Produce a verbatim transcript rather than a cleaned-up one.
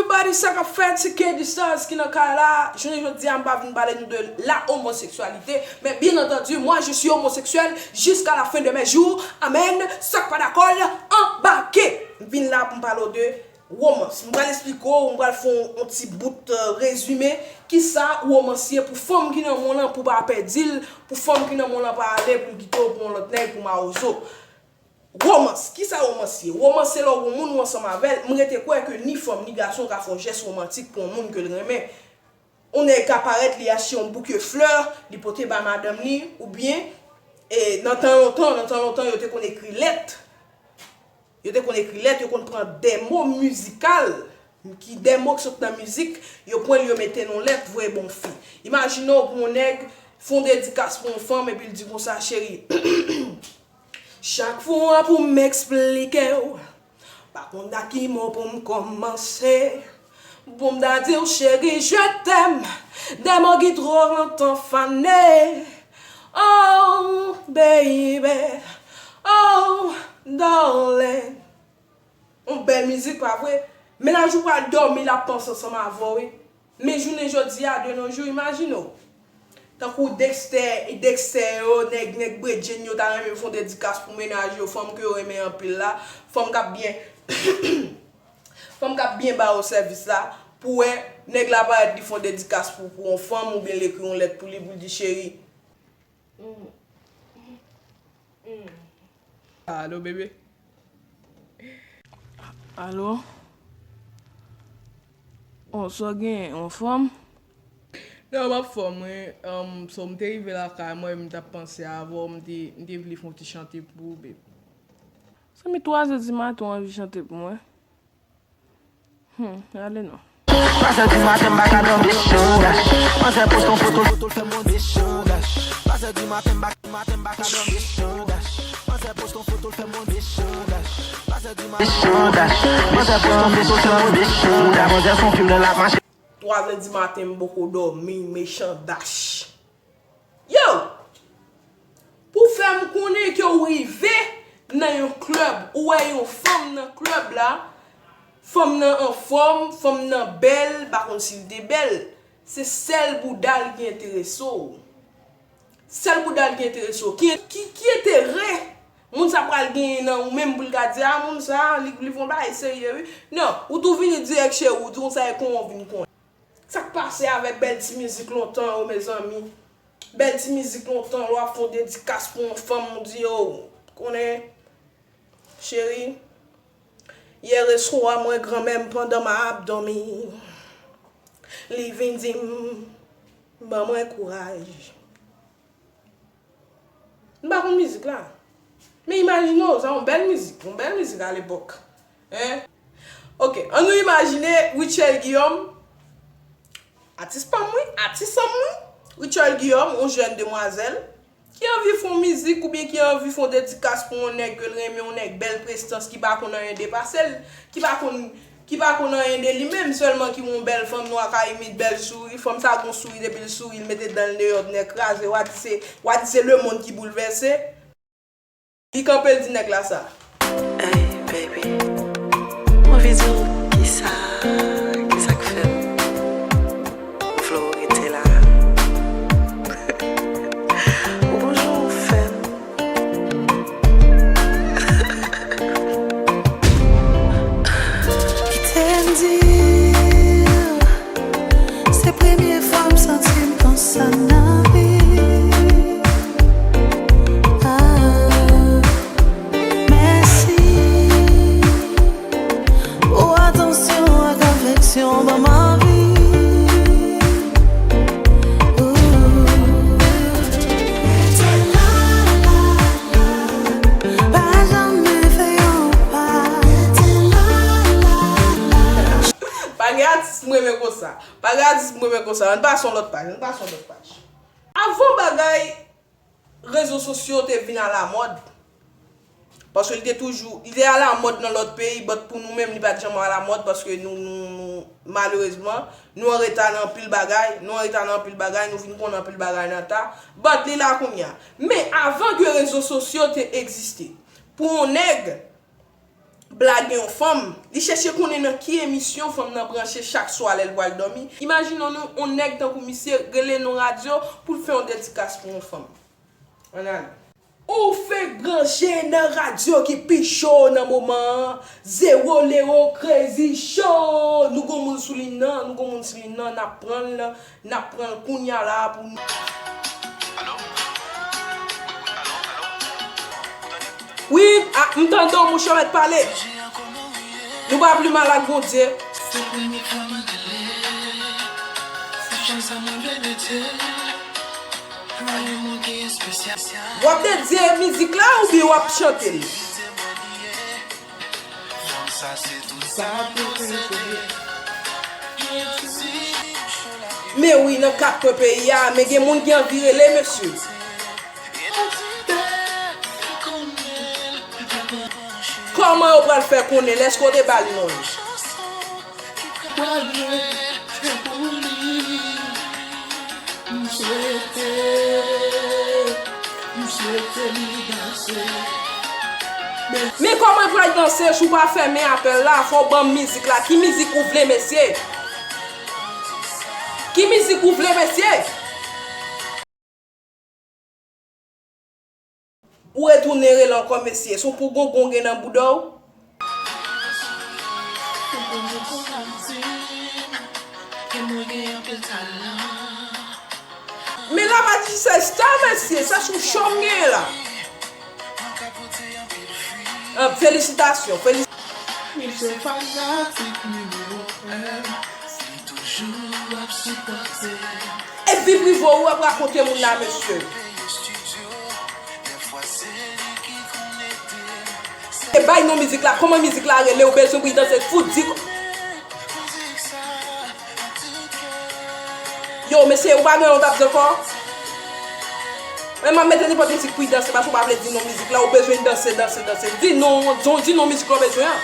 Everybody, sa k ap fèt, se K D Stars ki nan kay la. Jounen jodi a, m pa vin pale nou de la homoseksyalite, men bien entendu, moi je suis homosexuel jusqu'à la fin de mes jours. Amen. Sa k pa dakò, anbake. M vin la pou m pale w de womans. M pral esplike w, m pral fè yon, yon ti bout, euh, rezime. Kisa womans ye pou fanm ki nan mond lan, pou pa pèdi l, pou fanm ki nan mond lan pa ale, pou l kite w pou yon lòt nèg, pou mawozo. Womans, kisa womans ye? Womans se lè w gon moun ou ansanm avè l, m rete kwè ke ni fanm ni gason ka fè yon jès womantik pou yon moun ke l renmen. Yon nèg ka parèt, li achte yon bouke flè, li pote ba madanm li, oubyen, e, nan tan lontan, nan tan lontan, yo te konn ekri lèt. Yo te konn ekri lèt, yo konn pran de mo mizikal, ki de mo ki sot nan mizik, yo pran l, yo mete nan lèt, voye ba yon fi. Imajine w pou yon nèg fè yon dedikas pou yon fanm, epi l di konsa, cheri, chak fwa pou m eksplike w, pa konn da ki mo pou m kòmanse. Pou m ta di w cheri, je t'aime, de mo ki twò lontan fane. Oh, baby, oh, darling. Yon bèl mizik, pa vre? Mennaj ou pral dòmi, l ap panse ansanm avè w, wi. Men jounen jodi a, de nos jours, imajine w. Tankou Dexter, Dexter yo, nèg, nèg Bredjenn yo ta renmen fè yon dedikas pou mennaj yo, fanm ke yo renmen anpil la, fanm k ap byen, fanm k ap byen ba yo sèvis la, pou wè nèg la parèt li fè yon dedikas pou, pou yon fanm oubyen l ekri yon lèt pou li, pou l di, cheri. Alo, bebe. Alo? Oh, sa w gen, yon fanm? Non, m ap fòm, wi. Um, so, m te rive lakay mwen, m t ap panse avè w, m te, m te vle fè yon ti chante pou ou, babe. Zanmi, twa zè di maten, w anvi chante pou mwen? Hmm, ale non. Twa zè di maten, m pa ka dòmi. Manzè poste yon foto, foto l fè m wont. Twa zè di maten, m pa, maten, m pa ka dòmi. Manzè poste yon foto l fè m wont. Twa zè di maten, manzè poste yon foto l fè m wont. Manzè se yon fim lè l ap mache. Twa zè di maten, m poko dòmi, mechan dach. Yo! Pou fè m konnen ke w rive nan yon klèb, ou wè yon fanm nan klèb la, fanm nan anfòm, fanm nan bèl, m pa konn si l te bèl, se sèl bouda l ki enterese w. Sèl bouda l ki enterese w. Ki, ki, ki enterè moun sa pral genyen nan ou menm pou l ka di, a, moun sa, li, li fè yon bagay serye, wi. Non, ou tou vini dirèk cheri, ou di konsa e kòman w vin konnen. Sa k pase avèk bèl ti mizik lontan yo, mezanmi? Bèl ti mizik lontan, lè w ap fè yon dedikas pou yon fanm, ou di, o, konnen, cheri, yè swa, mwen granmè m, pandan m ap dòmi, li vin di m, ban mwen kouraj. M pa konn mizik la. Men imajine w, sa yon bèl mizik, yon bèl mizik alepòk. Hein? Ok, ann nou imajine Rutshelle Guillaume, atis pa m wi, atis an m wi, Rutshelle Guillaume, yon jèn demwazèl, ki anvi fè yon mizik oubyen ki anvi fè yon dedikas pou yon nèg ke l renmen, yon nèg bèl prestans ki pa konn anyen depase l, ki pa konn ki pa konn anyen de li menm, sèlman ki wè yon bèl fanm nwa k imite bèl souri, fanm sa gon souri depi l souri, l mete dan l deyò, nèg kraze, w a di se, w a di se lemonn ki boulvèse. Li kanpe, l di nèg la sa. Hey, baby, m anvi di w kisa, kisa k fè m vle w rete la. Ou gon jan w fè m Kite m di w, se premye fwa m santi m konsa nan vi. Ah, mèsi pou atansyon ak afeksyon w ban m anvi. Rete la, la, la. Pa janm fè yon pa. Rete la, la, la. Pa gen atis m renmen konsa. Pa gen atis m renmen konsa. Ann pase yon lòt paj. Ann pase yon lòt paj. Avan bagay rezo sosyo te vin alamòd, paske li te toujou, li te alamòd nan lòt peyi, but pou nou menm, li pa t janm alamòd, paske nou, nou, nou, malerezman, nou an reta nan anpil bagay, nou an reta nan anpil bagay, nou vin konnen anpil bagay nan ta, but li la kounye a. Men avan ke rezo sosyo te egziste, pou yon nèg, blage yon fanm. Li chèche konnen nan ki emisyon fanm nan branche chak swa lè l pral dòmi. Imajine w, yon nèg tankou misye rele nan radyo pou l fè yon dedikas pou yon fanm. Ann ale. Ou fenk branche nan radyo ki pi cho nan moman an. Zewo Lewo Crazy Show. Nou gon moun sou liy nan, nou gon moun sou liy nan, n ap pran l, n ap pran l kounye a la pou nou. Wi, a, m tande w, monchè, w mèt pale. Nou pa pli mal ak Bondye. W ap dedye mizik la oubyen w ap chante l? Men wi, nan kat kwen peyi a, men gen moun ki anvi rele, mesye. Kòman yo pral fè konnen l? Èske w te ba l non l? Men kòman l pral danse si w pa fèmen apèl la? Fò w ban m mizik la. Ki mizik ou vle, mesye? Ki mizik ou vle, mesye? Ou retounen rele ankò, mesye. Se yon pou gongon gen nan bouda w? Men la pa di se star, mesye. Se sou show m genyen la. Ah, felisitasyon. Felis- Misye fanatik nimewo en. E vi prive w ap rakonte moun la, mesye. E bay non mizik la, kòman mizik la rele, ou bezwen pou l danse, fout di. Yo, mesye, ou pa gen yon tap ankò? Men m ap mete nenpòt mizik pou l danse, paske ou pa vle di non mizik la, ou bezwen danse, danse, danse. Di non, di, di non mizik la ou bezwen an.